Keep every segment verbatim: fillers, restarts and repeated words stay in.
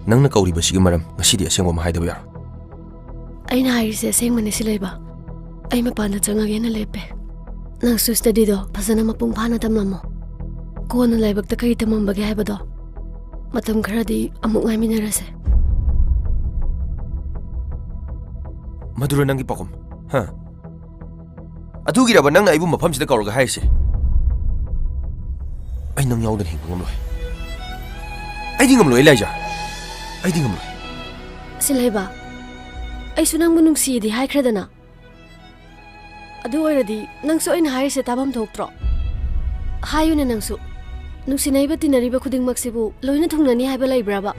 ꯅꯪꯅ ꯀꯧꯔꯤꯕꯁꯤꯒꯤ ꯃꯔꯝ ꯉꯁꯤꯗꯤ ꯑꯁꯦꯡꯕ ꯑꯃ ꯍꯥꯏꯗꯕ ꯌꯥꯔꯣꯏ꯫ ꯑꯩꯅ ꯍꯥꯏꯔꯤꯁꯦ ꯑꯁꯦꯡꯕꯅꯦ, ꯁꯤꯂꯩꯕ꯫ ꯑꯩ ꯃꯄꯥꯟꯗ ꯆꯪꯉꯒꯦꯅ ꯂꯦꯞꯄꯦ꯫ ꯅꯪꯁꯨ studyꯗꯣ ꯐꯖꯅ ꯃꯄꯨꯡ ꯐꯥꯅ ꯇꯝꯂꯝꯃꯣ꯫ ꯀꯣꯟꯅ ꯂꯥꯏꯕꯛꯇ ꯀꯔꯤ ꯇꯝꯃꯝꯕꯒꯦ ꯍꯥꯏꯕꯗꯣ ꯃꯇꯝ ꯈꯔꯗꯤ ꯑꯃꯨꯛ ꯉꯥꯏꯃꯤꯟꯅꯔꯁꯦ꯫ ꯃꯗꯨꯔ ꯅꯪꯒꯤ ꯄꯥꯎꯈꯨꯝ? ꯍꯥ? ꯑꯗꯨꯒꯤꯔꯕ ꯅꯪꯅ ꯑꯩꯕꯨ ꯃꯐꯝꯁꯤꯗ ꯀꯧꯔꯒ ꯍꯥꯏꯔꯤꯁꯦ? ꯑꯩ ꯅꯪ ꯌꯥꯎꯗꯅ ꯍꯤꯡꯕ ꯉꯝꯂꯣꯏ꯫ ꯑꯩꯗꯤ ꯉꯝꯂꯣꯏ, ꯏꯂꯥꯏꯖꯥ꯫ ꯑꯩꯗꯤ ꯉꯝꯂꯣꯏ꯫ ꯁꯤꯂꯩꯕ, ꯑꯩꯁꯨ ꯅꯪꯕꯨ ꯅꯨꯡꯁꯤꯌꯦꯗꯤ ꯍꯥꯏꯈ꯭ꯔꯦꯗꯅ꯫ ꯑꯗꯨ ꯑꯣꯏꯔꯗꯤ ꯅꯪꯁꯨ ꯑꯩꯅ ꯍꯥꯏꯔꯤꯁꯦ ꯇꯥꯐꯝ ꯊꯣꯛꯇ꯭ꯔꯣ? ꯍꯥꯏꯌꯨꯅꯦ ꯅꯪꯁꯨ꯫ ꯅꯨꯡꯁꯤꯅꯔꯤꯕ ꯇꯤꯟꯅꯔꯤꯕ ꯈꯨꯗꯤꯡꯃꯛꯁꯤꯕꯨ ꯂꯣꯏꯅ ꯊꯨꯡꯅꯅꯤ ꯍꯥꯏꯕ ꯂꯩꯕ꯭ꯔꯕ?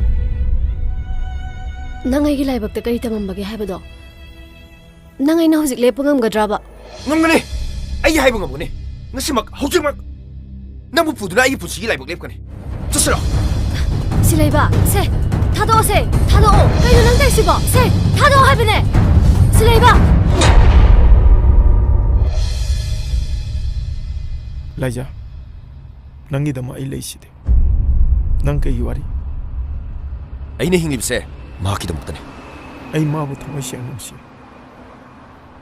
ꯅꯪ ꯑꯩꯒꯤ ꯂꯥꯏꯕꯛꯇ ꯀꯔꯤ ꯇꯝꯃꯝꯕꯒꯦ ꯍꯥꯏꯕꯗꯣ ꯅꯪ ꯑꯩꯅ ꯍꯧꯖꯤꯛ ꯂꯦꯞꯄ ꯉꯝꯒꯗ꯭ꯔꯕ? ꯉꯝꯒꯅꯤ! ꯑꯩ ꯍꯥꯏꯕ ꯉꯝꯒꯅꯤ! ꯉꯁꯤꯃꯛ, ꯍꯧꯖꯤꯛꯃꯛ! ꯅꯪꯕꯨ ꯄꯨꯗꯨꯅ ꯑꯩꯒꯤ ꯄꯨꯟꯁꯤꯒꯤ ꯂꯥꯏꯕꯛ ꯂꯦꯞꯀꯅꯤ꯫ ꯆꯠꯁꯤꯔꯣ? ꯁꯤꯂꯩꯕ, ꯁꯦ! ꯊꯥꯗꯣꯛꯑꯣ, ꯁꯦ! ꯊꯥꯗꯣꯛꯑꯣ! ꯀꯩꯅꯣ ꯅꯪ ꯇꯧꯔꯤꯁꯤꯕꯣ? ꯁꯦ! ꯊꯥꯗꯣꯛꯑꯣ ꯍꯥꯏꯕꯅꯦ! ꯁꯤꯂꯩꯕ! ꯂꯥꯏꯖꯥ, ꯅꯪꯒꯤꯗꯃꯛ ꯑꯩ ꯂꯩꯁꯤꯗꯤ꯫ ꯅꯪ ꯀꯩꯒꯤ ꯋꯥꯔꯤ? ꯑꯩꯅ ꯍꯤꯡꯂꯤꯕꯁꯦ ꯃꯍꯥꯛꯀꯤꯗꯃꯛꯇꯅꯤ꯫ ꯑꯩ ꯃꯥꯕꯨ ꯊꯃꯣꯏ ꯁꯦꯡꯅ ꯅꯨꯡꯁꯤ꯫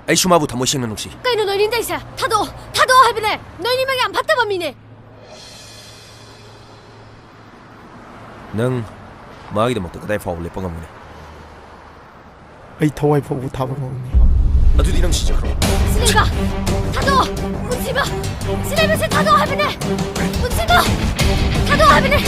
ꯑꯩꯁꯨ ꯃꯥꯕꯨ ꯊꯃꯣꯏ ꯁꯦꯡꯅ ꯅꯨꯡꯁꯤ꯫ ꯀꯩꯅꯣ ꯅꯣꯏꯅꯤ ꯇꯧꯔꯤꯁꯦ? ꯊꯥꯗꯣꯛꯑꯣ! ꯊꯥꯗꯣꯛꯑꯣ ꯍꯥꯏꯕꯅꯦ! ꯅꯣꯏꯅꯤꯃꯛ ꯌꯥꯝ ꯐꯠꯇꯕ ꯃꯤꯅꯦ! ꯅꯪ ꯃꯥꯒꯤꯗꯃꯛꯇ ꯀꯗꯥꯏ ꯐꯥꯎꯕ ꯂꯦꯞꯄ ꯉꯝꯒꯅꯤ? ꯑꯩ ꯊꯋꯥꯏ ꯐꯥꯎꯕ ꯊꯥꯕ ꯉꯝꯒꯅꯤ꯫ ꯑꯗꯨꯗꯤ ꯅꯪ ꯁꯤꯖꯈ꯭ꯔꯣ꯫ ꯁꯤꯂꯩꯕ! ꯊꯥꯗꯣꯛꯑꯣ! ꯄꯨꯟꯁꯤꯕ! ꯁꯤꯂꯩꯕꯁꯦ ꯊꯥꯗꯣꯛꯑꯣ ꯍꯥꯏꯕꯅꯦ! ꯄꯨꯟꯁꯤꯗꯣ! ꯊꯥꯗꯣꯛꯑꯣ ꯍꯥꯏꯕꯅꯦ!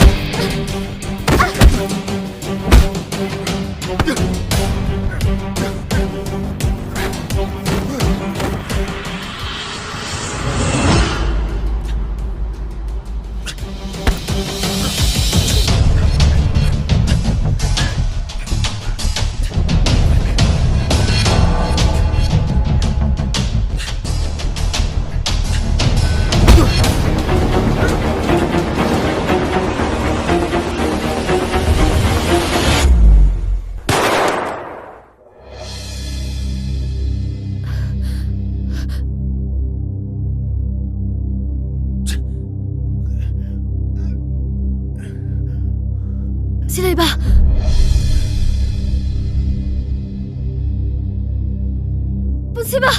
ꯁꯤꯕ!